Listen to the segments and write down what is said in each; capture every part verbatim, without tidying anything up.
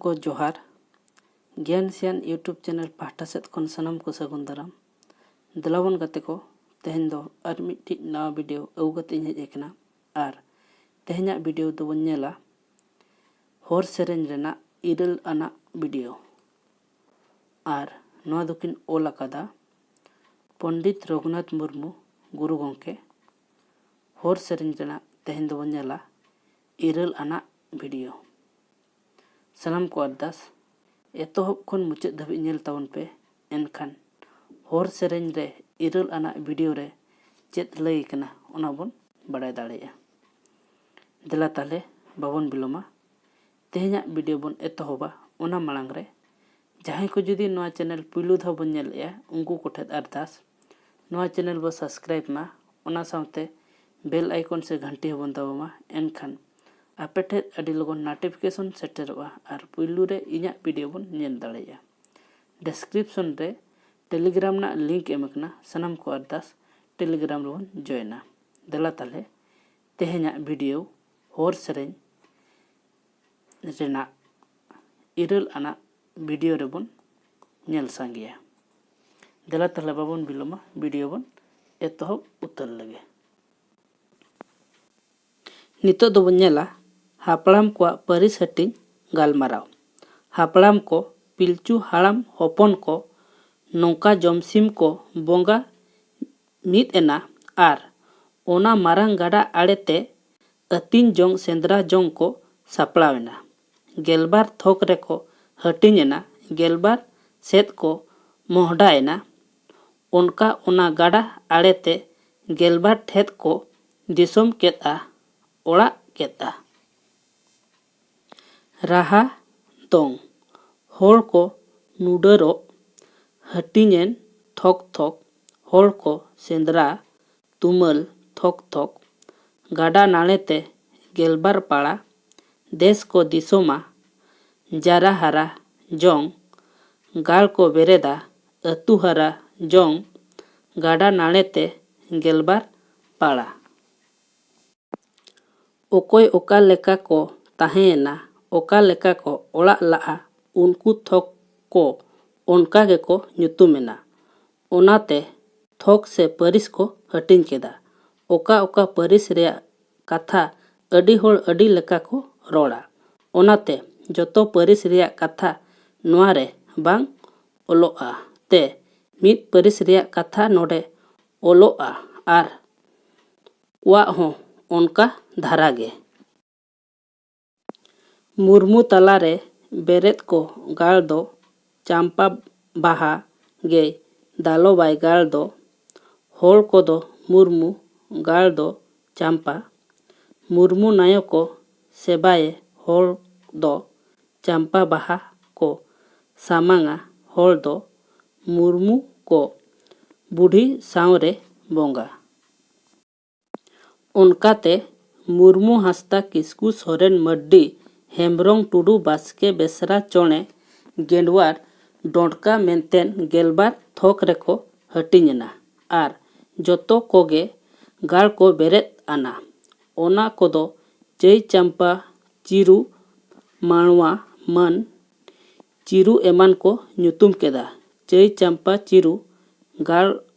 ᱠᱚ ᱡᱚᱦᱟᱨ᱾ ᱜᱮᱭᱟᱱ ᱥᱮᱭᱟᱱ YouTube ᱪᱮᱱᱮᱞ ᱯᱟᱦᱴᱟ ᱥᱮᱫ ᱠᱷᱚᱱ ᱥᱟᱱᱟᱢ ᱠᱚ ᱥᱟᱹᱜᱩᱱ ᱫᱟᱨᱟᱢ᱾ ᱫᱮᱞᱟᱵᱚᱱ ᱜᱟᱛᱮ ᱠᱚ, ᱛᱮᱦᱮᱧ ᱫᱚ ᱟᱨ ᱢᱤᱫᱴᱤᱡ ᱱᱟᱣᱟ ᱵᱷᱤᱰᱤᱭᱳ ᱟᱹᱜᱩ ᱠᱟᱛᱮ ᱤᱧ ᱦᱮᱡ ᱟᱠᱟᱱᱟ᱾ ᱟᱨ ᱛᱮᱦᱮᱧᱟᱜ ᱵᱷᱤᱰᱤᱭᱳ ᱫᱚᱵᱚᱱ ᱧᱮᱞᱟ ᱦᱚᱲ ᱥᱮᱨᱮᱧ ᱨᱮᱱᱟᱜ ᱤᱨᱟᱹᱞ ᱟᱱᱟᱜ ᱵᱷᱤᱰᱤᱭᱳ᱾ ᱟᱨ ᱱᱚᱣᱟ ᱫᱚᱠᱤᱱ ᱚᱞ ᱟᱠᱟᱫᱟ ᱯᱚᱱᱰᱤᱛ ᱨᱚᱜᱷᱩᱱᱟᱛᱷ ᱢᱩᱨᱢᱩ ᱜᱩᱨᱩ ᱜᱚᱢᱠᱮ᱾ ᱦᱚᱲ ᱥᱮᱨᱮᱧ ᱨᱮᱱᱟᱜ ᱛᱮᱦᱮᱧ ᱫᱚᱵᱚᱱ ᱧᱮᱞᱟ ᱤᱨᱟᱹᱞ ᱟᱱᱟᱜ ᱵᱷᱤᱰᱤᱭᱳ᱾ ᱥᱟᱱᱟᱢ ᱠᱚ ᱟᱨᱫᱟᱥ, ᱮᱛᱚᱦᱚᱵ ᱠᱷᱚᱱ ᱢᱩᱪᱟᱹᱫ ᱫᱷᱟᱹᱵᱤᱡ ᱧᱮᱞ ᱛᱟᱵᱚᱱ ᱯᱮ, ᱮᱱᱠᱷᱟᱱ ᱦᱚᱲ ᱥᱮᱨᱮᱧ ᱨᱮ ᱤᱨᱟᱹᱞ ᱟᱱᱟᱜ ᱵᱷᱤᱰᱤᱭᱳ ᱨᱮ ᱪᱮᱫ ᱞᱟᱹᱭ ᱠᱟᱱᱟ ᱚᱱᱟ ᱵᱚᱱ ᱵᱟᱲᱟᱭ ᱫᱟᱲᱮᱭᱟᱜᱼᱟ᱾ ᱫᱮᱞᱟ ᱛᱟᱦᱞᱮ ᱵᱟᱵᱚᱱ ᱵᱤᱞᱚᱢᱟ, ᱛᱮᱦᱮᱧᱟᱜ ᱵᱷᱤᱰᱤᱭᱳ ᱵᱚᱱ ᱮᱛᱚᱦᱚᱵᱟ᱾ ᱚᱱᱟ ᱢᱟᱲᱟᱝ ᱨᱮ ᱡᱟᱦᱟᱸᱭ ᱠᱚ ᱡᱩᱫᱤ ᱱᱚᱣᱟ ᱪᱮᱱᱮᱞ ᱯᱩᱭᱞᱩ ᱫᱷᱟᱣ ᱵᱚᱱ ᱧᱮᱞᱮᱫᱼᱟ, ᱩᱱᱠᱩ ᱠᱚᱴᱷᱮᱱ ᱟᱨᱫᱟᱥ, ᱱᱚᱣᱟ ᱪᱮᱱᱮᱞ ᱵᱚ ᱥᱟᱵᱥᱠᱨᱟᱭᱤᱵᱽ ᱢᱟ, ᱚᱱᱟ ᱥᱟᱶᱛᱮ ᱵᱮᱞ ᱟᱭᱠᱚᱱ ᱥᱮ ᱜᱷᱟᱱᱴᱤ ᱦᱚᱸᱵᱚᱱ ᱫᱟᱵᱟᱣ ᱢᱟ᱾ ᱮᱱᱠᱷᱟᱱ ᱟᱯᱮ ᱴᱷᱮᱱ ᱟᱹᱰᱤ ᱞᱚᱜᱚᱱ ᱱᱳᱴᱤᱯᱷᱤᱠᱮᱥᱚᱱ ᱥᱮᱴᱮᱨᱚᱜᱼᱟ ᱟᱨ ᱯᱩᱭᱞᱩ ᱨᱮ ᱤᱧᱟᱹᱜ ᱵᱷᱤᱰᱤᱭᱳ ᱵᱚᱱ ᱧᱮᱞ ᱫᱟᱲᱮᱭᱟᱜᱼᱟ᱾ ᱰᱮᱥᱠᱨᱤᱯᱥᱚᱱ ᱨᱮ ᱴᱮᱞᱤᱜᱨᱟᱢ ᱨᱮᱱᱟᱜ ᱞᱤᱝᱠ ᱮᱢ ᱟᱠᱟᱱᱟ, ᱥᱟᱱᱟᱢ ᱠᱚ ᱟᱨᱫᱟᱥ ᱴᱮᱞᱤᱜᱨᱟᱢ ᱨᱮᱵᱚᱱ ᱡᱚᱭᱮᱱᱟ᱾ ᱫᱮᱞᱟ ᱛᱟᱦᱞᱮ ᱛᱮᱦᱮᱧᱟᱜ ᱵᱷᱤᱰᱤᱭᱳ ᱦᱚᱲ ᱥᱮᱨᱮᱧ ᱨᱮᱱᱟᱜ ᱤᱨᱟᱹᱞ ᱟᱱᱟᱜ ᱵᱷᱤᱰᱤᱭᱳ ᱨᱮᱵᱚᱱ ᱧᱮᱞ ᱥᱟᱸᱜᱮᱭᱟ᱾ ᱫᱮᱞᱟ ᱛᱟᱦᱞᱮ ᱵᱟᱵᱚᱱ ᱵᱤᱞᱚᱢᱟ, ᱵᱷᱤᱰᱤᱭᱳ ᱵᱚᱱ ᱮᱛᱚᱦᱚᱵ ᱩᱛᱟᱹᱨ ᱞᱮᱜᱮ᱾ ᱱᱤᱛᱚᱜ ᱫᱚᱵᱚᱱ ᱧᱮᱞᱟ ᱦᱟᱯᱲᱟᱢ ᱠᱚᱣᱟᱜ ᱯᱟᱹᱨᱤᱥ ᱦᱟᱹᱴᱤᱧ ᱜᱟᱞᱢᱟᱨᱟᱣ᱾ ᱦᱟᱯᱲᱟᱢ ᱠᱚ, ᱯᱤᱞᱪᱩ ᱦᱟᱲᱟᱢ ᱦᱚᱯᱚᱱ ᱠᱚ, ᱱᱚᱝᱠᱟ ᱡᱚᱢᱥᱤᱢ ᱠᱚ ᱵᱚᱸᱜᱟ ᱢᱤᱫ ᱮᱱᱟ ᱟᱨ ᱚᱱᱟ ᱢᱟᱨᱟᱝ ᱜᱟᱰᱟ ᱟᱲᱮᱛᱮ ᱟᱹᱛᱤᱧ ᱡᱚᱝ ᱥᱮᱸᱫᱽᱨᱟ ᱡᱚᱝ ᱠᱚ ᱥᱟᱯᱲᱟᱣ ᱮᱱᱟ᱾ ᱜᱮᱞᱵᱟᱨ ᱛᱷᱚᱠ ᱨᱮᱠᱚ ᱦᱟᱹᱴᱤᱧ ᱮᱱᱟ, ᱜᱮᱞᱵᱟᱨ ᱥᱮᱫ ᱠᱚ ᱢᱚᱦᱰᱟ ᱮᱱᱟ᱾ ᱚᱱᱠᱟ ᱚᱱᱟ ᱜᱟᱰᱟ ᱟᱲᱮᱛᱮ ᱜᱮᱞᱵᱟᱨ ᱴᱷᱮᱫ ᱠᱚ ᱫᱤᱥᱚᱢ ᱠᱮᱫᱼᱟ, ᱚᱲᱟᱜ ᱠᱮᱫᱼᱟ᱾ ᱨᱟᱦᱟ ᱫᱚᱝ᱾ ᱦᱚᱲ ᱠᱚ ᱱᱩᱰᱟᱹᱨᱚᱜ ᱦᱟᱹᱴᱤᱧᱮᱱ ᱛᱷᱚᱠ ᱛᱷᱚᱠ, ᱦᱚᱲ ᱠᱚ ᱥᱮᱸᱫᱽᱨᱟ ᱛᱩᱢᱟᱹᱞ ᱛᱷᱚᱠ ᱛᱷᱚᱠ, ᱜᱟᱰᱟ ᱱᱟᱲᱮᱛᱮ ᱜᱮᱞᱵᱟᱨ ᱯᱟᱲᱟ, ᱫᱮᱥ ᱠᱚ ᱫᱤᱥᱚᱢᱟ ᱡᱟᱨᱟ ᱦᱟᱨᱟ ᱡᱚᱝ, ᱜᱟᱲ ᱠᱚ ᱵᱮᱨᱮᱫᱟ ᱟᱹᱛᱩ ᱦᱟᱨᱟ ᱡᱚᱝ, ᱜᱟᱰᱟ ᱱᱟᱲᱮᱛᱮ ᱜᱮᱞᱵᱟᱨ ᱯᱟᱲᱟ᱾ ᱚᱠᱚᱭ ᱚᱠᱟ ᱞᱮᱠᱟ ᱠᱚ ᱛᱟᱦᱮᱸᱭᱮᱱᱟ, ᱚᱠᱟ ᱞᱮᱠᱟ ᱠᱚ ᱚᱲᱟᱜ ᱞᱟᱜᱼᱟ, ᱩᱱᱠᱩ ᱛᱷᱚᱠ ᱠᱚ ᱚᱱᱠᱟ ᱜᱮᱠᱚ ᱧᱩᱛᱩᱢ ᱮᱱᱟ᱾ ᱚᱱᱟᱛᱮ ᱛᱷᱚᱠ ᱥᱮ ᱯᱟᱹᱨᱤᱥ ᱠᱚ ᱦᱟᱹᱴᱤᱧ ᱠᱮᱫᱟ᱾ ᱚᱠᱟ ᱚᱠᱟ ᱯᱟᱹᱨᱤᱥ ᱨᱮᱭᱟᱜ ᱠᱟᱛᱷᱟ ᱟᱹᱰᱤ ᱦᱚᱲ ᱟᱹᱰᱤ ᱞᱮᱠᱟ ᱠᱚ ᱨᱚᱲᱟ᱾ ᱚᱱᱟᱛᱮ ᱡᱚᱛᱚ ᱯᱟᱹᱨᱤᱥ ᱨᱮᱭᱟᱜ ᱠᱟᱛᱷᱟ ᱱᱚᱣᱟ ᱨᱮ ᱵᱟᱝ ᱚᱞᱚᱜᱼᱟ᱾ ᱛᱮ ᱢᱤᱫ ᱯᱟᱹᱨᱤᱥ ᱨᱮᱭᱟᱜ ᱠᱟᱛᱷᱟ ᱱᱚᱰᱮ ᱚᱞᱚᱜᱼᱟ ᱟᱨ ᱠᱚᱣᱟᱜ ᱦᱚᱸ ᱚᱱᱠᱟ ᱫᱷᱟᱨᱟ ᱜᱮ᱾ ᱢᱩᱨᱢᱩ ᱛᱟᱞᱟᱨᱮ ᱵᱮᱨᱮᱫ ᱠᱚ ᱜᱟᱲ ᱫᱚ ᱪᱟᱢᱯᱟ ᱵᱟᱦᱟ ᱜᱮᱭ ᱫᱟᱞᱚᱵᱟᱭ ᱜᱟᱲ ᱫᱚ᱾ ᱦᱚᱲ ᱠᱚᱫᱚ ᱢᱩᱨᱢᱩ ᱜᱟᱲ ᱫᱚ ᱪᱟᱢᱯᱟ᱾ ᱢᱩᱨᱢᱩ ᱱᱟᱭᱚ ᱠᱚ ᱥᱮᱵᱟᱭᱮ ᱦᱚᱲ ᱫᱚ ᱪᱟᱢᱯᱟ ᱵᱟᱦᱟ ᱠᱚ ᱥᱟᱢᱟᱝᱟ᱾ ᱦᱚᱲ ᱫᱚ ᱢᱩᱨᱢᱩ ᱠᱚ ᱵᱩᱰᱷᱤ ᱥᱟᱶᱨᱮ ᱵᱚᱸᱜᱟ᱾ ᱚᱱᱠᱟᱛᱮ ᱢᱩᱨᱢᱩ, ᱦᱟᱸᱥᱫᱟ, ᱠᱤᱥᱠᱩ, ᱥᱚᱨᱮᱱ, ᱢᱟᱹᱨᱰᱤ, ᱦᱮᱢᱵᱽᱨᱚᱢ, ᱴᱩᱰᱩ, ᱵᱟᱥᱠᱮ, ᱵᱮᱥᱨᱟ, ᱪᱚᱬᱮ, ᱜᱮᱸᱰᱣᱟᱨ, ᱰᱚᱸᱰᱠᱟ ᱢᱮᱱᱛᱮᱱ ᱜᱮᱞᱵᱟᱨ ᱛᱷᱚᱠ ᱨᱮᱠᱚ ᱦᱟᱹᱴᱤᱧ ᱮᱱᱟ ᱟᱨ ᱡᱚᱛᱚ ᱠᱚᱜᱮ ᱜᱟᱲ ᱠᱚ ᱵᱮᱨᱮᱫ ᱟᱱᱟ᱾ ᱚᱱᱟ ᱠᱚᱫᱚ ᱪᱟᱹᱭ ᱪᱟᱢᱯᱟ, ᱪᱤᱨᱩ, ᱢᱟᱲᱣᱟ, ᱢᱟᱹᱱ, ᱪᱤᱨᱩ ᱮᱢᱟᱱ ᱠᱚ ᱧᱩᱛᱩᱢ ᱠᱮᱫᱟ᱾ ᱪᱟᱹᱭ ᱪᱟᱢᱯᱟ ᱪᱤᱨᱩ ᱜᱟᱲ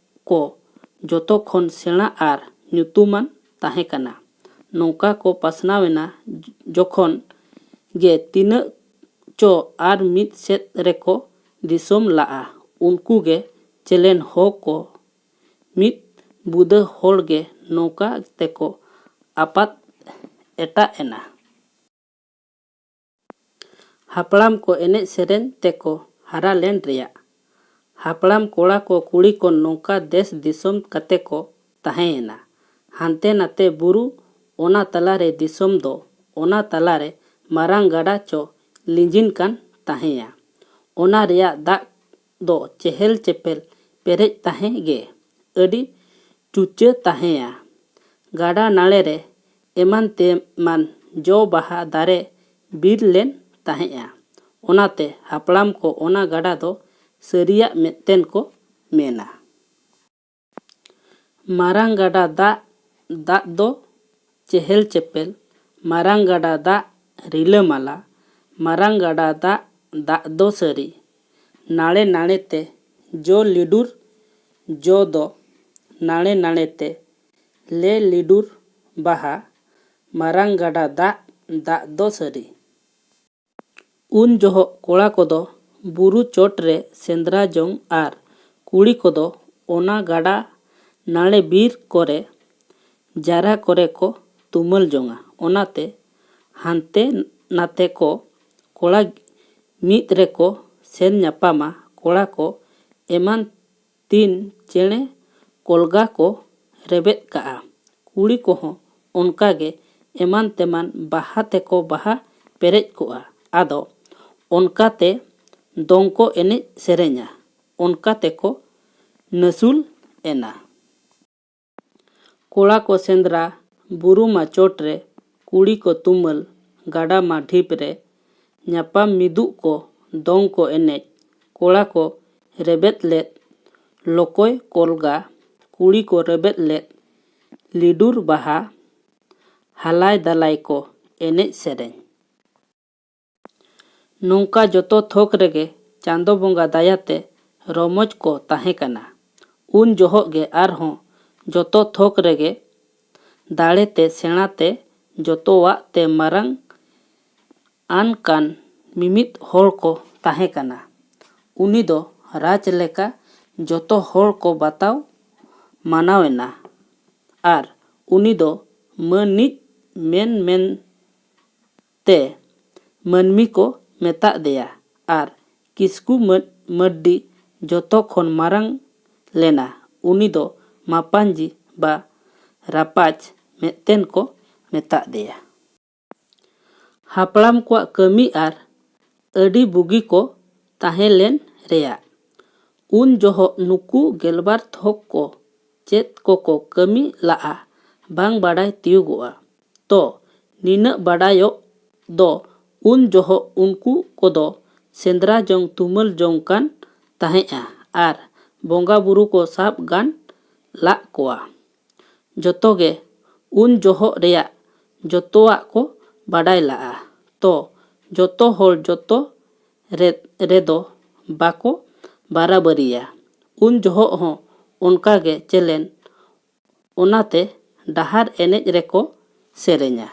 ᱠᱚ ᱡᱚᱛᱚ ᱠᱷᱚᱱ ᱥᱮᱬᱟ ᱟᱨ ᱧᱩᱛᱩᱢᱟᱱ ᱛᱟᱦᱮᱸ ᱠᱟᱱᱟ᱾ ᱱᱚᱝᱠᱟ ᱠᱚ ᱯᱟᱥᱱᱟᱣ ᱮᱱᱟ ᱡᱚᱠᱷᱚᱱ ᱜᱮ ᱛᱤᱱᱟᱹᱜ ᱪᱚ ᱟᱨ ᱢᱤᱫ ᱥᱮᱫ ᱨᱮᱠᱚ ᱫᱤᱥᱚᱢ ᱞᱟᱜᱼᱟ᱾ ᱩᱱᱠᱩ ᱜᱮ ᱪᱮᱞᱮᱱ ᱦᱚ ᱠᱚ ᱢᱤᱫ ᱵᱩᱫᱟᱹ ᱦᱚᱲ ᱜᱮ ᱱᱚᱝᱠᱟ ᱛᱮᱠᱚ ᱟᱯᱟᱛ ᱮᱴᱟᱜ ᱮᱱᱟ᱾ ᱦᱟᱯᱲᱟᱢ ᱠᱚ ᱮᱱᱮᱡ ᱥᱮᱨᱮᱧ ᱛᱮᱠᱚ ᱦᱟᱨᱟ ᱞᱮᱱ ᱨᱮᱭᱟᱜ᱾ ᱦᱟᱯᱲᱟᱢ ᱠᱚᱲᱟ ᱠᱚ ᱠᱩᱲᱤ ᱠᱚ ᱱᱚᱝᱠᱟ ᱫᱮᱥ ᱫᱤᱥᱚᱢ ᱠᱟᱛᱮ ᱠᱚ ᱛᱟᱦᱮᱸᱭᱮᱱᱟ᱾ ᱦᱟᱱᱛᱮ ᱱᱟᱛᱮ ᱵᱩᱨᱩ, ᱚᱱᱟ ᱛᱟᱞᱟᱨᱮ ᱫᱤᱥᱚᱢ ᱫᱚ, ᱚᱱᱟ ᱛᱟᱞᱟᱨᱮ ᱢᱟᱨᱟᱝ ᱜᱟᱰᱟ ᱪᱚ ᱞᱤᱸᱡᱤᱱ ᱠᱟᱱ ᱛᱟᱦᱮᱸᱭᱟ᱾ ᱚᱱᱟ ᱨᱮᱭᱟᱜ ᱫᱟᱜ ᱫᱚ ᱪᱮᱦᱮᱞ ᱪᱮᱯᱮᱞ ᱯᱮᱨᱮᱡ ᱛᱟᱦᱮᱸ ᱜᱮ ᱟᱹᱰᱤ ᱪᱩᱪᱟᱹ ᱛᱟᱦᱮᱸᱭᱟ᱾ ᱜᱟᱰᱟ ᱱᱟᱲᱮ ᱨᱮ ᱮᱢᱟᱱ ᱛᱮᱢᱟᱱ ᱡᱚ ᱵᱟᱦᱟ ᱫᱟᱨᱮ ᱵᱤᱨ ᱞᱮᱱ ᱛᱟᱦᱮᱸᱫᱼᱟ᱾ ᱚᱱᱟᱛᱮ ᱦᱟᱯᱲᱟᱢ ᱠᱚ ᱚᱱᱟ ᱜᱟᱰᱟ ᱫᱚ ᱥᱟᱹᱨᱤᱭᱟᱜ ᱢᱮᱱᱛᱮᱱ ᱠᱚ ᱢᱮᱱᱟ᱾ ᱢᱟᱨᱟᱝ ᱜᱟᱰᱟ ᱫᱟᱜ, ᱫᱟᱜ ᱫᱚ ᱪᱮᱦᱮᱞ ᱪᱮᱯᱮᱞ, ᱢᱟᱨᱟᱝ ᱜᱟᱰᱟ ᱫᱟᱜ ᱨᱤᱞᱟᱹᱢᱟᱞᱟ, ᱢᱟᱨᱟᱝ ᱜᱟᱰᱟ ᱫᱟᱜ, ᱫᱟᱜ ᱫᱚ ᱥᱟᱹᱨᱤ᱾ ᱱᱟᱲᱮ ᱱᱟᱲᱮ ᱛᱮ ᱡᱚ ᱞᱤᱰᱩᱨ, ᱡᱚ ᱫᱚ ᱱᱟᱲᱮ ᱱᱟᱲᱮ ᱛᱮ ᱞᱮ ᱞᱤᱰᱩᱨ ᱵᱟᱦᱟ᱾ ᱢᱟᱨᱟᱝ ᱜᱟᱰᱟ ᱫᱟᱜ, ᱫᱟᱜ ᱫᱚ ᱥᱟᱹᱨᱤ᱾ ᱩᱱ ᱡᱚᱦᱚᱜ ᱠᱚᱲᱟ ᱠᱚᱫᱚ ᱵᱩᱨᱩ ᱪᱚᱴ ᱨᱮ ᱥᱮᱸᱫᱽᱨᱟ ᱡᱚᱝ ᱟᱨ ᱠᱩᱲᱤ ᱠᱚᱫᱚ ᱚᱱᱟ ᱜᱟᱰᱟ ᱱᱟᱲᱮ ᱵᱤᱨ ᱠᱚᱨᱮ ᱡᱟᱨᱟ ᱠᱚᱨᱮ ᱠᱚ ᱛᱩᱢᱟᱹᱞ ᱡᱚᱝᱟ᱾ ᱚᱱᱟᱛᱮ ᱦᱟᱱᱛᱮ ᱱᱟᱛᱮ ᱠᱚ ᱠᱚᱲᱟ ᱢᱤᱫ ᱨᱮᱠᱚ ᱥᱮᱱ ᱧᱟᱯᱟᱢᱟ᱾ ᱠᱚᱲᱟ ᱠᱚ ᱮᱢᱟᱱ ᱛᱤᱱ ᱪᱮᱬᱮ ᱠᱚᱞᱜᱟ ᱠᱚ ᱨᱮᱵᱮᱫ ᱠᱟᱜᱼᱟ᱾ ᱠᱩᱲᱤ ᱠᱚᱦᱚᱸ ᱚᱱᱠᱟᱜᱮ ᱮᱢᱟᱱ ᱛᱮᱢᱟᱱ ᱵᱟᱦᱟ ᱛᱮᱠᱚ ᱵᱟᱦᱟ ᱯᱮᱨᱮᱡ ᱠᱚᱜᱼᱟ᱾ ᱟᱫᱚ ᱚᱱᱠᱟᱛᱮ ᱫᱚᱝ ᱠᱚ ᱮᱱᱮᱡ ᱥᱮᱨᱮᱧᱟ᱾ ᱚᱱᱠᱟ ᱛᱮᱠᱚ ᱱᱟᱹᱥᱩᱞ ᱮᱱᱟ᱾ ᱠᱚᱲᱟ ᱠᱚ ᱥᱮᱸᱫᱽᱨᱟ, ᱵᱩᱨᱩ ᱢᱟ ᱪᱚᱴ ᱨᱮ, ᱠᱩᱲᱤ ᱠᱚ ᱛᱩᱢᱟᱹᱞ, ᱜᱟᱰᱟ ᱢᱟ ᱰᱷᱤᱯ ᱨᱮ, ᱧᱟᱯᱟᱢ ᱢᱤᱫᱩᱜ ᱠᱚ, ᱫᱚᱝ ᱠᱚ ᱮᱱᱮᱡ, ᱠᱚᱲᱟ ᱠᱚ ᱨᱮᱵᱮᱫ ᱞᱮᱫ ᱞᱚᱠᱚᱭ ᱠᱚᱞᱜᱟ, ᱠᱩᱲᱤ ᱠᱚ ᱨᱮᱵᱮᱫ ᱞᱮᱫ ᱞᱤᱰᱩᱨ ᱵᱟᱦᱟ, ᱦᱟᱞᱟᱭ ᱫᱟᱞᱟᱭ ᱠᱚ ᱮᱱᱮᱡ ᱥᱮᱨᱮᱧ᱾ ᱱᱚᱝᱠᱟ ᱡᱚᱛᱚ ᱛᱷᱚᱠ ᱨᱮᱜᱮ ᱪᱟᱸᱫᱚ ᱵᱚᱸᱜᱟ ᱫᱟᱭᱟᱛᱮ ᱨᱚᱢᱚᱡᱽ ᱠᱚ ᱛᱟᱦᱮᱸ ᱠᱟᱱᱟ᱾ ᱩᱱ ᱡᱚᱦᱚᱜ ᱜᱮ ᱟᱨᱦᱚᱸ ᱡᱚᱛᱚ ᱛᱷᱚᱠ ᱨᱮᱜᱮ ᱫᱟᱲᱮᱛᱮ ᱥᱮᱬᱟᱛᱮ ᱡᱚᱛᱚᱣᱟᱜ ᱛᱮ ᱢᱟᱨᱟᱝ ᱟᱱ ᱠᱟᱱ ᱢᱤᱢᱤᱫ ᱦᱚᱲ ᱠᱚ ᱛᱟᱦᱮᱸ ᱠᱟᱱᱟ᱾ ᱩᱱᱤ ᱫᱚ ᱨᱟᱡᱽ ᱞᱮᱠᱟ ᱡᱚᱛᱚ ᱦᱚᱲ ᱠᱚ ᱵᱟᱛᱟᱣ ᱢᱟᱱᱟᱣ ᱮᱱᱟ᱾ ᱟᱨ ᱩᱱᱤ ᱫᱚ ᱢᱟᱹᱱᱤᱡ ᱢᱮᱱ ᱢᱮᱱ ᱛᱮ ᱢᱟᱹᱱᱢᱤ ᱠᱚ ᱢᱮᱛᱟᱜ ᱫᱮᱭᱟ᱾ ᱟᱨ ᱠᱤᱥᱠᱩ ᱢᱟᱹ- ᱢᱟᱹᱨᱰᱤ ᱡᱚᱛᱚ ᱠᱷᱚᱱ ᱢᱟᱨᱟᱝ ᱞᱮᱱᱟ᱾ ᱩᱱᱤ ᱫᱚ ᱢᱟᱯᱟᱧᱡᱤ ᱵᱟ ᱨᱟᱯᱟᱡᱽ ᱢᱮᱫᱴᱮᱱ ᱠᱚ ᱢᱮᱛᱟᱜ ᱫᱮᱭᱟ᱾ ᱦᱟᱯᱲᱟᱢ ᱠᱚᱣᱟᱜ ᱠᱟᱹᱢᱤ ᱟᱨ ᱟᱹᱰᱤ ᱵᱩᱜᱤ ᱠᱚ ᱛᱟᱦᱮᱸ ᱞᱮᱱ ᱨᱮᱭᱟᱜ᱾ ᱩᱱ ᱡᱚᱦᱚᱜ ᱱᱩᱠᱩ ᱜᱮᱞᱵᱟᱨ ᱛᱷᱚᱠ ᱠᱚ ᱪᱮᱫ ᱠᱚᱠᱚ ᱠᱟᱹᱢᱤ ᱞᱟᱜᱼᱟ ᱵᱟᱝ ᱵᱟᱰᱟᱭ ᱛᱤᱭᱳᱜᱚᱜᱼᱟ᱾ ᱛᱚ ᱱᱤᱱᱟᱹᱜ ᱵᱟᱰᱟᱭᱚᱜ ᱫᱚ ᱩᱱ ᱡᱚᱦᱚᱜ ᱩᱱᱠᱩ ᱠᱚᱫᱚ ᱥᱮᱸᱫᱽᱨᱟ ᱡᱚᱝ ᱛᱩᱢᱟᱹᱞ ᱡᱚᱝ ᱠᱟᱱ ᱛᱟᱦᱮᱸᱫᱼᱟ ᱟᱨ ᱵᱚᱸᱜᱟ ᱵᱩᱨᱩ ᱠᱚ ᱥᱟᱵ ᱜᱟᱱ ᱞᱟᱜ ᱠᱚᱣᱟ᱾ ᱡᱚᱛᱚ ᱜᱮ ᱩᱱ ᱡᱚᱦᱚᱜ ᱨᱮᱭᱟᱜ ᱡᱚᱛᱚᱣᱟᱜ ᱠᱚ ᱵᱟᱰᱟᱭ ᱞᱟᱜᱼᱟ᱾ ᱛᱚ ᱡᱚᱛᱚ ᱦᱚᱲ ᱡᱚᱛᱚ ᱨᱮ ᱨᱮᱫᱚ ᱵᱟᱠᱚ ᱵᱟᱨᱟᱵᱟᱹᱨᱤᱭᱟ᱾ ᱩᱱ ᱡᱚᱦᱚᱜ ᱦᱚᱸ ᱚᱱᱠᱟ ᱜᱮ ᱪᱮᱞᱮᱱ, ᱚᱱᱟᱛᱮ ᱰᱟᱦᱟᱨ ᱮᱱᱮᱡ ᱨᱮᱠᱚ ᱥᱮᱨᱮᱧᱟ᱾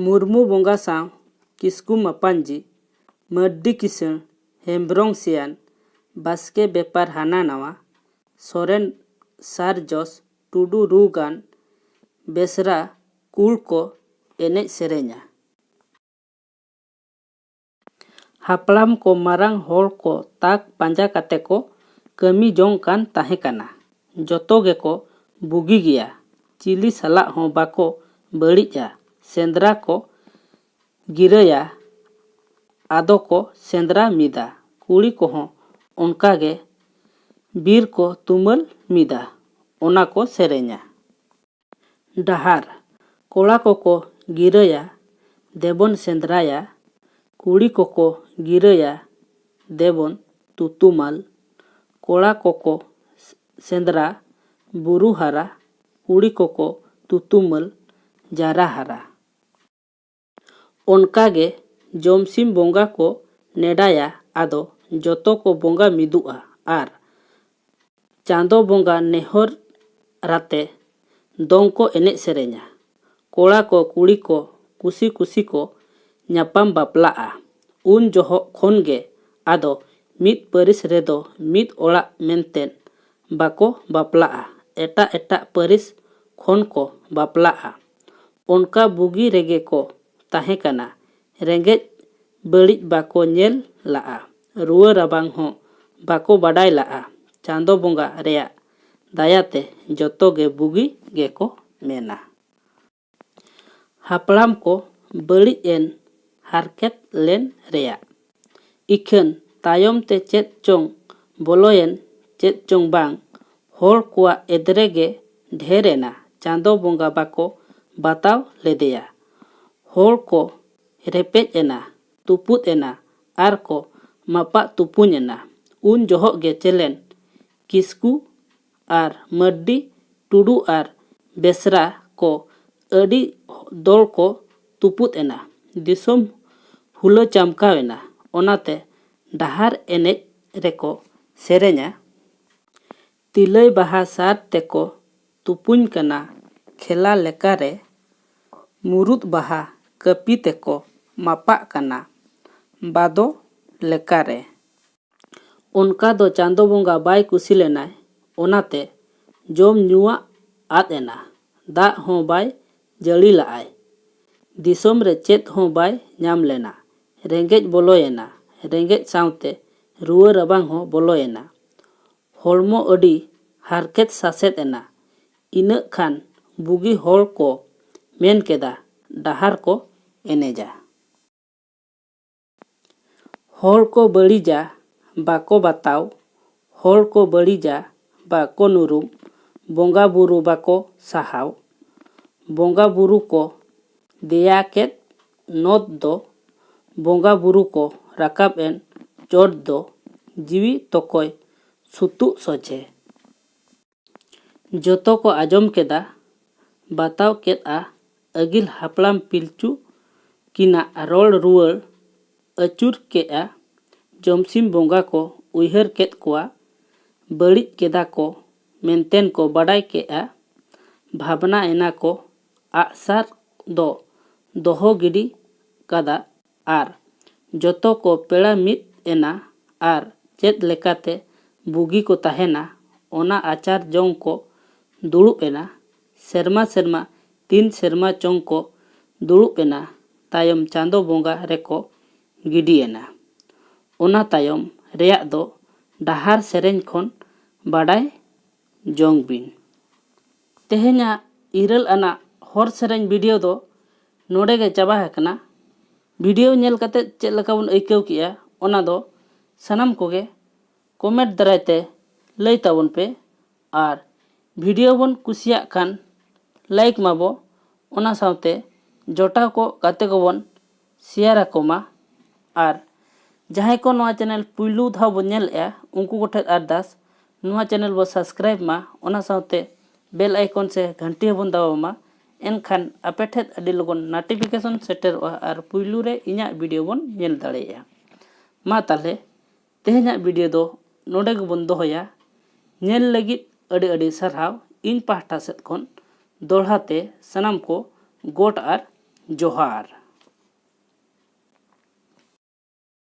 ᱢᱩᱨᱢᱩ ᱵᱚᱸᱜᱟ ᱥᱟᱶ ᱠᱤᱥᱠᱩ ᱢᱟᱯᱟᱧᱡᱤ, ᱢᱟᱹᱨᱰᱤ ᱠᱤᱥᱟᱹᱬ, ᱦᱮᱢᱵᱽᱨᱚᱢ ᱥᱮᱭᱟᱱ, ᱵᱟᱥᱠᱮ ᱵᱮᱯᱟᱨ ᱦᱟᱱᱟ ᱱᱟᱣᱟ, ᱥᱚᱨᱮᱱ ᱥᱟᱨᱡᱚᱥ, ᱴᱩᱰᱩ ᱨᱩ ᱜᱟᱱ, ᱵᱮᱥᱨᱟ ᱠᱩᱲ ᱠᱚ ᱮᱱᱮᱡ ᱥᱮᱨᱮᱧᱟ᱾ ᱦᱟᱯᱲᱟᱢ ᱠᱚ ᱢᱟᱨᱟᱝ ᱦᱚᱲ ᱠᱚ ᱛᱟᱠ ᱯᱟᱸᱡᱟ ᱠᱟᱛᱮ ᱠᱚ ᱠᱟᱹᱢᱤ ᱡᱚᱝ ᱠᱟᱱ ᱛᱟᱦᱮᱸ ᱠᱟᱱᱟ᱾ ᱡᱚᱛᱚ ᱜᱮᱠᱚ ᱵᱩᱜᱤ ᱜᱮᱭᱟ, ᱪᱤᱞᱤ ᱥᱟᱞᱟᱜ ᱦᱚᱸ ᱵᱟᱠᱚ ᱵᱟᱹᱲᱤᱡᱼᱟ᱾ ᱥᱮᱸᱫᱽᱨᱟ ᱠᱚ ᱜᱤᱨᱟᱹᱭᱟ, ᱟᱫᱚ ᱠᱚ ᱥᱮᱸᱫᱽᱨᱟ ᱢᱤᱫᱟ᱾ ᱠᱩᱲᱤ ᱠᱚᱦᱚᱸ ᱚᱱᱠᱟ ᱜᱮ ᱵᱤᱨ ᱠᱚ ᱛᱩᱢᱟᱹᱞ ᱢᱤᱫᱟ, ᱚᱱᱟ ᱠᱚ ᱥᱮᱨᱮᱧᱟ᱾ ᱰᱟᱦᱟᱨ ᱠᱚᱲᱟ ᱠᱚᱠᱚ ᱜᱤᱨᱟᱹᱭᱟ, ᱫᱮᱵᱚᱱ ᱥᱮᱸᱫᱽᱨᱟᱭᱟ᱾ ᱠᱩᱲᱤ ᱠᱚᱠᱚ ᱜᱤᱨᱟᱹᱭᱟ, ᱫᱮᱵᱚᱱ ᱛᱩᱛᱩᱢᱟᱞ᱾ ᱠᱚᱲᱟ ᱠᱚᱠᱚ ᱥᱮᱸᱫᱽᱨᱟ, ᱵᱩᱨᱩ ᱦᱟᱨᱟ᱾ ᱠᱩᱲᱤ ᱠᱚᱠᱚ ᱛᱩᱛᱩᱢᱟᱞ, ᱡᱟᱨᱟ ᱦᱟᱨᱟ᱾ ᱚᱱᱠᱟ ᱜᱮ ᱡᱚᱢᱥᱤᱢ ᱵᱚᱸᱜᱟ ᱠᱚ ᱱᱮᱰᱟᱭᱟ, ᱟᱫᱚ ᱡᱚᱛᱚ ᱠᱚ ᱵᱚᱸᱜᱟ ᱢᱤᱫᱩᱜᱼᱟ ᱟᱨ ᱪᱟᱸᱫᱚ ᱵᱚᱸᱜᱟ ᱱᱮᱦᱚᱨ ᱨᱟᱛᱮ ᱫᱚᱝ ᱠᱚ ᱮᱱᱮᱡ ᱥᱮᱨᱮᱧᱟ᱾ ᱠᱚᱲᱟ ᱠᱚ ᱠᱩᱲᱤ ᱠᱚ ᱠᱩᱥᱤ ᱠᱩᱥᱤ ᱠᱚ ᱧᱟᱯᱟᱢ ᱵᱟᱯᱞᱟᱜᱼᱟ᱾ ᱩᱱ ᱡᱚᱦᱚᱜ ᱠᱷᱚᱱ ᱜᱮ ᱟᱫᱚ ᱢᱤᱫ ᱯᱟᱹᱨᱤᱥ ᱨᱮᱫᱚ ᱢᱤᱫ ᱚᱲᱟᱜ ᱢᱮᱱᱛᱮ ᱵᱟᱠᱚ ᱵᱟᱯᱞᱟᱜᱼᱟ᱾ ᱮᱴᱟᱜ ᱮᱴᱟᱜ ᱯᱟᱹᱨᱤᱥ ᱠᱷᱚᱱ ᱠᱚ ᱵᱟᱯᱞᱟᱜᱼᱟ᱾ ᱚᱱᱠᱟ ᱵᱩᱜᱤ ᱨᱮᱜᱮ ᱠᱚ ᱛᱟᱦᱮᱸ ᱠᱟᱱᱟ᱾ ᱨᱮᱸᱜᱮᱡ ᱵᱟᱹᱲᱤᱡ ᱵᱟᱠᱚ ᱧᱮᱞ ᱞᱟᱜᱼᱟ᱾ ᱨᱩᱣᱟᱹ ᱨᱟᱵᱟᱝ ᱦᱚᱸ ᱵᱟᱠᱚ ᱵᱟᱰᱟᱭ ᱞᱟᱜᱼᱟ᱾ ᱪᱟᱸᱫᱚ ᱵᱚᱸᱜᱟ ᱨᱮᱭᱟᱜ ᱫᱟᱭᱟᱛᱮ ᱡᱚᱛᱚ ᱜᱮ ᱵᱩᱜᱤ ᱜᱮᱠᱚ ᱢᱮᱱᱟ᱾ ᱦᱟᱯᱲᱟᱢ ᱠᱚ ᱵᱟᱹᱲᱤᱡ ᱮᱱ ᱦᱟᱨᱠᱮᱛ ᱞᱮᱱ ᱨᱮᱭᱟᱜ᱾ ᱤᱠᱷᱟᱹᱱ ᱛᱟᱭᱚᱢ ᱛᱮ ᱪᱮᱫ ᱪᱚᱝ ᱵᱚᱞᱚᱭᱮᱱ, ᱪᱮᱫ ᱪᱚᱝ ᱵᱟᱝ, ᱦᱚᱲ ᱠᱚᱣᱟᱜ ᱮᱫᱽᱨᱮ ᱜᱮ ᱰᱷᱮᱨ ᱮᱱᱟ᱾ ᱪᱟᱸᱫᱚ ᱵᱚᱸᱜᱟ ᱵᱟᱠᱚ ᱵᱟᱛᱟᱣ ᱞᱮᱫᱮᱭᱟ᱾ ᱦᱚᱲ ᱠᱚ ᱨᱮᱯᱮᱡ ᱮᱱᱟ, ᱛᱩᱯᱩᱫ ᱮᱱᱟ ᱟᱨ ᱠᱚ ᱢᱟᱯᱟᱜ ᱛᱩᱯᱩᱧ ᱮᱱᱟ᱾ ᱩᱱ ᱡᱚᱦᱚᱜ ᱜᱮ ᱪᱮᱞᱮᱱ, ᱠᱤᱥᱠᱩ ᱟᱨ ᱢᱟᱹᱨᱰᱤ, ᱴᱩᱰᱩ ᱟᱨ ᱵᱮᱥᱨᱟ ᱠᱚ ᱟᱹᱰᱤ ᱫᱚᱞ ᱠᱚ ᱛᱩᱯᱩᱫ ᱮᱱᱟ᱾ ᱫᱤᱥᱚᱢ ᱦᱩᱞᱟᱹ ᱪᱟᱢᱠᱟᱣ ᱮᱱᱟ᱾ ᱚᱱᱟᱛᱮ ᱰᱟᱦᱟᱨ ᱮᱱᱮᱡ ᱨᱮᱠᱚ ᱥᱮᱨᱮᱧᱟ, ᱛᱤᱞᱟᱹᱭ ᱵᱟᱦᱟ ᱥᱟᱨ ᱛᱮᱠᱚ ᱛᱩᱯᱩᱧ ᱠᱟᱱᱟ ᱠᱷᱮᱞᱟ ᱞᱮᱠᱟᱨᱮ, ᱢᱩᱨᱩᱫ ᱵᱟᱦᱟ ᱠᱟᱹᱯᱤ ᱛᱮᱠᱚ ᱢᱟᱯᱟᱜ ᱠᱟᱱᱟ ᱵᱟᱫᱚ ᱞᱮᱠᱟᱨᱮ᱾ ᱚᱱᱠᱟ ᱫᱚ ᱪᱟᱸᱫᱚ ᱵᱚᱸᱜᱟ ᱵᱟᱭ ᱠᱩᱥᱤ ᱞᱮᱱᱟᱭ, ᱚᱱᱟᱛᱮ ᱡᱚᱢ ᱧᱩᱣᱟᱜ ᱟᱫ ᱮᱱᱟ, ᱫᱟᱜ ᱦᱚᱸ ᱵᱟᱭ ᱡᱟᱹᱲᱤ ᱞᱟᱜᱼᱟᱭ᱾ ᱫᱤᱥᱚᱢ ᱨᱮ ᱪᱮᱫ ᱦᱚᱸ ᱵᱟᱭ ᱧᱟᱢ ᱞᱮᱱᱟ᱾ ᱨᱮᱸᱜᱮᱡ ᱵᱚᱞᱚᱭᱮᱱᱟ, ᱨᱮᱸᱜᱮᱡ ᱥᱟᱶᱛᱮ ᱨᱩᱣᱟᱹ ᱨᱟᱵᱟᱝ ᱦᱚᱸ ᱵᱚᱞᱚᱭᱮᱱᱟ᱾ ᱦᱚᱲᱢᱚ ᱟᱹᱰᱤ ᱦᱟᱨᱠᱮᱛ ᱥᱟᱥᱮᱛ ᱮᱱᱟ᱾ ᱤᱱᱟᱹᱜ ᱠᱷᱟᱱ ᱵᱩᱜᱤ ᱦᱚᱲ ᱠᱚ ᱢᱮᱱ ᱠᱮᱫᱟ, ᱰᱟᱦᱟᱨ ᱠᱚ ᱮᱱᱮᱡᱟ᱾ ᱦᱚᱲ ᱠᱚ ᱵᱟᱹᱲᱤᱡᱟ, ᱵᱟᱠᱚ ᱵᱟᱛᱟᱣ᱾ ᱦᱚᱲ ᱠᱚ ᱵᱟᱹᱲᱤᱡᱟ, ᱵᱟᱠᱚ ᱱᱩᱨᱩᱢ᱾ ᱵᱚᱸᱜᱟ ᱵᱩᱨᱩ ᱵᱟᱠᱚ ᱥᱟᱦᱟᱣ᱾ ᱵᱚᱸᱜᱟ ᱵᱩᱨᱩ ᱠᱚ ᱫᱮᱭᱟ ᱠᱮᱫ ᱱᱚᱛ ᱫᱚ, ᱵᱚᱸᱜᱟ ᱵᱩᱨᱩ ᱠᱚ ᱨᱟᱠᱟᱵ ᱮᱱ ᱪᱚᱴ ᱫᱚ, ᱡᱤᱣᱤ ᱛᱚᱠᱚᱭ ᱥᱩᱛᱩᱜ ᱥᱚᱡᱷᱮ᱾ ᱡᱚᱛᱚ ᱠᱚ ᱟᱸᱡᱚᱢ ᱠᱮᱫᱟ, ᱵᱟᱛᱟᱣ ᱠᱮᱫᱼᱟ ᱟᱹᱜᱤᱞ ᱦᱟᱯᱲᱟᱢ ᱯᱤᱞᱪᱩ ᱠᱤᱱᱟᱜ ᱨᱚᱲ ᱨᱩᱣᱟᱹᱲ ᱟᱹᱪᱩᱨ ᱠᱮᱫᱼᱟ᱾ ᱡᱚᱢᱥᱤᱢ ᱵᱚᱸᱜᱟ ᱠᱚ ᱩᱭᱦᱟᱹᱨ ᱠᱮᱫ ᱠᱚᱣᱟ, ᱵᱟᱹᱲᱤᱡ ᱠᱮᱫᱟ ᱠᱚ ᱢᱮᱱᱛᱮᱱ ᱠᱚ ᱵᱟᱰᱟᱭ ᱠᱮᱫᱼᱟ᱾ ᱵᱷᱟᱵᱽᱱᱟ ᱮᱱᱟ ᱠᱚ, ᱟᱜᱼᱥᱟᱨ ᱫᱚ ᱫᱚᱦᱚ ᱜᱤᱰᱤ ᱠᱟᱫᱟ ᱟᱨ ᱡᱚᱛᱚ ᱠᱚ ᱯᱮᱲᱟ ᱢᱤᱫ ᱮᱱᱟ ᱟᱨ ᱪᱮᱫ ᱞᱮᱠᱟᱛᱮ ᱵᱩᱜᱤ ᱠᱚ ᱛᱟᱦᱮᱱᱟ, ᱚᱱᱟ ᱟᱪᱟᱨ ᱡᱚᱝ ᱠᱚ ᱫᱩᱲᱩᱵ ᱮᱱᱟ᱾ ᱥᱮᱨᱢᱟ ᱥᱮᱨᱢᱟ ᱛᱤᱱ ᱥᱮᱨᱢᱟ ᱪᱚᱝ ᱠᱚ ᱫᱩᱲᱩᱵ ᱮᱱᱟ, ᱛᱟᱭᱚᱢ ᱪᱟᱸᱫᱚ ᱵᱚᱸᱜᱟ ᱨᱮᱠᱚ ᱜᱤᱰᱤᱭᱮᱱᱟ᱾ ᱚᱱᱟ ᱛᱟᱭᱚᱢ ᱨᱮᱭᱟᱜ ᱫᱚ ᱰᱟᱦᱟᱨ ᱥᱮᱨᱮᱧ ᱠᱷᱚᱱ ᱵᱟᱰᱟᱭ ᱡᱚᱝ ᱵᱤᱱ᱾ ᱛᱮᱦᱮᱧᱟᱜ ᱤᱨᱟᱹᱞ ᱟᱱᱟᱜ ᱦᱚᱲ ᱥᱮᱨᱮᱧ ᱵᱷᱤᱰᱤᱭᱳ ᱫᱚ ᱱᱚᱰᱮ ᱜᱮ ᱪᱟᱵᱟ ᱟᱠᱟᱱᱟ᱾ ᱵᱷᱤᱰᱤᱭᱳ ᱧᱮᱞ ᱠᱟᱛᱮ ᱪᱮᱫ ᱞᱮᱠᱟ ᱵᱚᱱ ᱟᱹᱭᱠᱟᱹᱣ ᱠᱮᱜᱼᱟ, ᱚᱱᱟ ᱫᱚ ᱥᱟᱱᱟᱢ ᱠᱚᱜᱮ ᱠᱚᱢᱮᱱᱴ ᱫᱟᱨᱟᱭ ᱛᱮ ᱞᱟᱹᱭ ᱛᱟᱵᱚᱱ ᱯᱮ᱾ ᱟᱨ ᱵᱷᱤᱰᱤᱭᱳ ᱵᱚᱱ ᱠᱩᱥᱤᱭᱟᱜ ᱠᱷᱟᱱ ᱞᱟᱭᱤᱠ ᱢᱟᱵᱚ, ᱚᱱᱟ ᱥᱟᱶᱛᱮ ᱡᱚᱴᱟᱣ ᱠᱚ ᱜᱟᱛᱮ ᱠᱚᱵᱚᱱ ᱥᱮᱭᱟᱨ ᱟᱠᱚ ᱢᱟ᱾ ᱟᱨ ᱡᱟᱦᱟᱸᱭ ᱠᱚ ᱱᱚᱣᱟ ᱪᱮᱱᱮᱞ ᱯᱩᱭᱞᱩ ᱫᱷᱟᱣ ᱵᱚᱱ ᱧᱮᱞᱮᱫᱼᱟ, ᱩᱱᱠᱩ ᱠᱚᱴᱷᱮᱱ ᱟᱨᱫᱟᱥ, ᱱᱚᱣᱟ ᱪᱮᱱᱮᱞ ᱵᱚ ᱥᱟᱵᱥᱠᱨᱟᱭᱤᱵ ᱢᱟ, ᱚᱱᱟ ᱥᱟᱶᱛᱮ ᱵᱮᱞ ᱟᱭᱠᱚᱱ ᱥᱮ ᱜᱷᱟᱱᱴᱤ ᱦᱚᱸᱵᱚᱱ ᱫᱟᱵᱟᱣ ᱢᱟ᱾ ᱮᱱᱠᱷᱟᱱ ᱟᱯᱮ ᱴᱷᱮᱱ ᱟᱹᱰᱤ ᱞᱚᱜᱚᱱ ᱱᱳᱴᱤᱯᱷᱤᱠᱮᱥᱚᱱ ᱥᱮᱴᱮᱨᱚᱜᱼᱟ ᱟᱨ ᱯᱩᱭᱞᱩ ᱨᱮ ᱤᱧᱟᱹᱜ ᱵᱷᱤᱰᱤᱭᱳ ᱵᱚᱱ ᱧᱮᱞ ᱫᱟᱲᱮᱭᱟᱜᱼᱟ᱾ ᱢᱟ ᱛᱟᱦᱞᱮ ᱛᱮᱦᱮᱧᱟᱜ ᱵᱷᱤᱰᱤᱭᱳ ᱫᱚ ᱱᱚᱰᱮ ᱜᱮᱵᱚᱱ ᱫᱚᱦᱚᱭᱟ᱾ ᱧᱮᱞ ᱞᱟᱹᱜᱤᱫ ᱟᱹᱰᱤ ᱟᱹᱰᱤ ᱥᱟᱨᱦᱟᱣ ᱤᱧ ᱯᱟᱦᱴᱟ ᱥᱮᱫ ᱠᱷᱚᱱ᱾ ᱫᱚᱦᱲᱟ ᱛᱮ ᱥᱟᱱᱟᱢ ᱠᱚ ᱜᱚᱰ ᱟᱨ ᱡᱚᱦᱟᱨ᱾